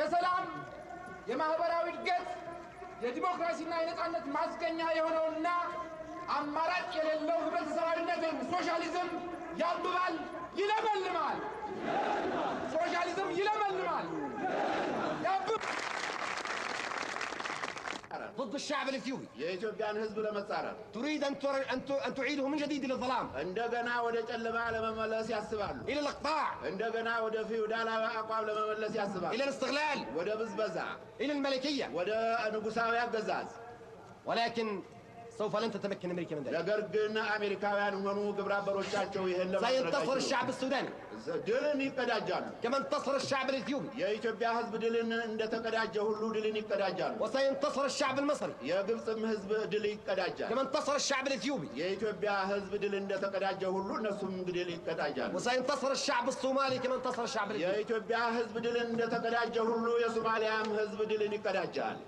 የሰላም፣ የማህበራዊ እድገት፣ የዲሞክራሲና የነጻነት ማስገኛ የሆነውና አማራጭ የሌለው ህብረተሰባዊነት ወይም ሶሻሊዝም ያብባል፣ ይለመልማል። ሶሻሊዝም ይለመልማል፣ ያብብ ضد الشعب الإثيوبي የኢትዮጵያን ሕዝብ ለመጻረር تريد أن تعيده من جديد إلى الظلام، እንደገና ወደ ጨለማ ለመመለስ ያስባሉ። إلى الإقطاع، እንደገና ወደ ፊውዳላዊ አቋም ለመመለስ ያስባሉ። إلى الاستغلال، ወደ ብዝበዛ፣ إلى الملكية، ወደ ንጉሳዊ አገዛዝ። ولكن سوف لن تتمكن أمريكا من ذلك. ነገር ግን አሜሪካውያን ሆኑ ግብረ አበሮቻቸው ይህን ለማድረግ سينتصر አይችሉም። الشعب السوداني ድልን ይቀዳጃሉ። كما انتصر الشعب الإثيوبي، የኢትዮጵያ ሕዝብ ድልን እንደተቀዳጀ ሁሉ ድልን ይቀዳጃሉ። وسينتصر الشعب المصري የግብፅም ሕዝብ ድል ይቀዳጃል። كما انتصر الشعب الإثيوبي، የኢትዮጵያ ሕዝብ ድል እንደተቀዳጀ ሁሉ እነሱም ድል ይቀዳጃሉ። وسينتصر الشعب الصومالي كما انتصر الشعب الإثيوبي. የኢትዮጵያ ሕዝብ ድልን እንደተቀዳጀ ሁሉ የሶማሊያም ሕዝብ ድልን ይቀዳጃል።